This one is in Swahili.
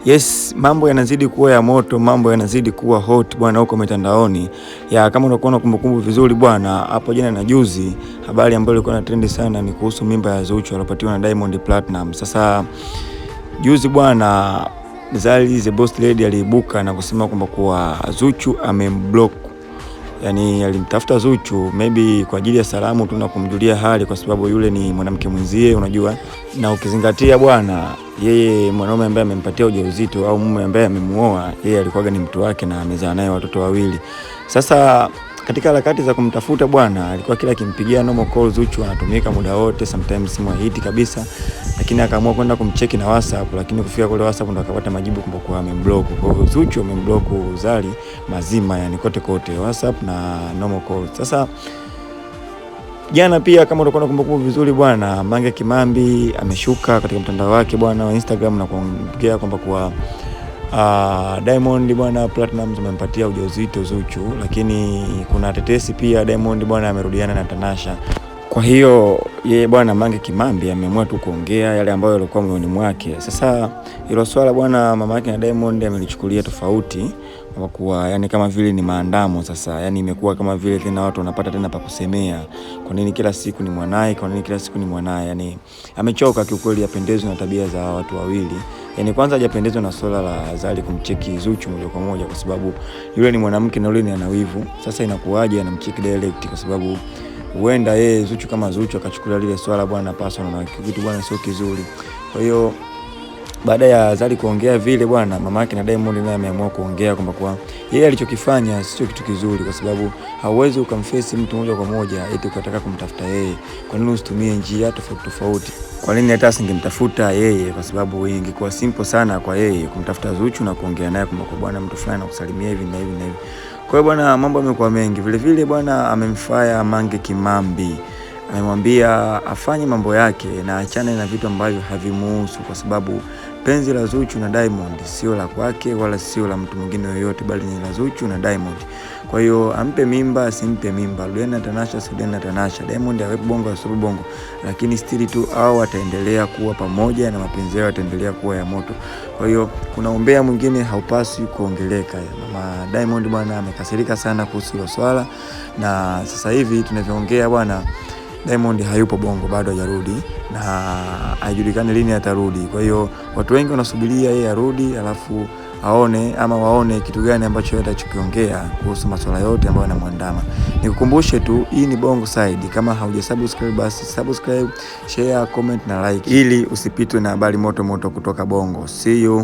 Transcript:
Yes, mambo yanazidi kuwa ya moto, mambo yanazidi kuwa hot bwana huko mitandaoni. Ya kama unakuwa na kumbukumbu vizuri bwana, hapo jana na juzi habari ambayo ilikuwa na trend sana ni kuhusu mimba ya Zuchu aliyopatiwa na Diamond Platinum. Sasa juzi bwana, Zari the Boss Lady aliibuka na kusema kwamba kuwa Zuchu amemblock, yani alimtafuta Zuchu maybe kwa ajili ya salamu tu na kumjulia hali, kwa sababu yule ni mwanamke mwenzie, unajua, na ukizingatia bwana, yeye mwanaume ambaye amempatia ujauzito au mume ambaye amemuoa yeye alikuwaga ni mtu wake na amezaa naye watoto wawili. Sasa katika harakati za kumtafuta bwana, alikuwa kila akimpigia normal call Zuchu anatumika muda wote, sometimes simu haiti kabisa, lakini akaamua kwenda kumcheki na WhatsApp, lakini kufika kule WhatsApp ndo akapata majibu kwamba kwa amemblock. Kwa hiyo Zuchu amemblock Zari mazima, yani kote kote, WhatsApp na normal call. Sasa jana pia kama utakuwa unakumbuka vizuri bwana, Mange Kimambi ameshuka katika mtandao wake bwana wa Instagram na kuongea kwamba kwa Diamond bwana Platinumz amempatia ujauzito Zuchu, lakini kuna tetesi pia Diamond bwana amerudiana na Tanasha. Kwa hiyo yeye bwana Mange Kimambi ameamua tu kuongea yale ambayo yalikuwa moyoni mwake. Sasa hilo swala bwana mama yake na Diamond amelichukulia tofauti kwa kuwa yani kama vile ni maandamo sasa, yani imekuwa kama vile tena watu wanapata tena pa kusemea, kwa nini kila siku ni mwanae, kwa nini kila siku ni mwanae? Yani amechoka kiukweli, apendezwe na tabia za watu wawili. Yani kwanza hajapendezwa na swala la Zari kumcheki Zuchu moja kwa moja, kwa sababu yule ni mwanamke na yule ni anawivu. Sasa inakuwaje anamcheki direct? Kwa sababu huenda yeye Zuchu kama Zuchu akachukulia lile swala bwana personal, na kitu bwana sio kizuri. Kwa hiyo baada ya Zari kuongea vile bwana, mama yake na Diamond naye ameamua kuongea kwamba kwa yeye alichokifanya sio kitu kizuri, kwa sababu hauwezi ukamface mtu moja kwa moja eti ukataka kumtafuta yeye. Kwa nini usitumie njia tofauti tofauti? Kwa nini hata asingemtafuta yeye? Kwa sababu ingekuwa simple sana kwa yeye kumtafuta Zuchu na kuongea naye kwamba kwa bwana, mtu fulani nakusalimia hivi na hivi na hivi. Kwa hiyo bwana, mambo yamekuwa mengi. Vile vile bwana amemfire Mange Kimambi, amemwambia afanye mambo yake na achane na vitu ambavyo havimuhusu, kwa sababu penzi la Zuchu na Diamond sio la kwake wala sio la mtu mwingine yoyote, bali ni la Zuchu na Diamond. Kwa hiyo ampe mimba asimpe mimba, rudiana na Tanasha asirudiane na Tanasha, Diamond awepo Bongo asiwepo Bongo, lakini still tu au ataendelea kuwa pamoja na mapenzi yao yataendelea kuwa ya moto. Kwa hiyo kuna umbea mwingine haupaswi kuongeleka. Mama Diamond bwana amekasirika sana kuhusu hilo swala, na sasa hivi tunavyoongea bwana Diamond hayupo Bongo, bado hajarudi na haijulikani lini atarudi. Kwa hiyo watu wengi wanasubiria yeye arudi, alafu aone ama waone kitu gani ambacho atachokiongea kuhusu masuala yote ambayo yanamwandama. Nikukumbushe tu, hii ni Bongo Side. Kama haujasubscribe basi subscribe, share, comment na like ili usipitwe na habari moto moto kutoka Bongo. See you.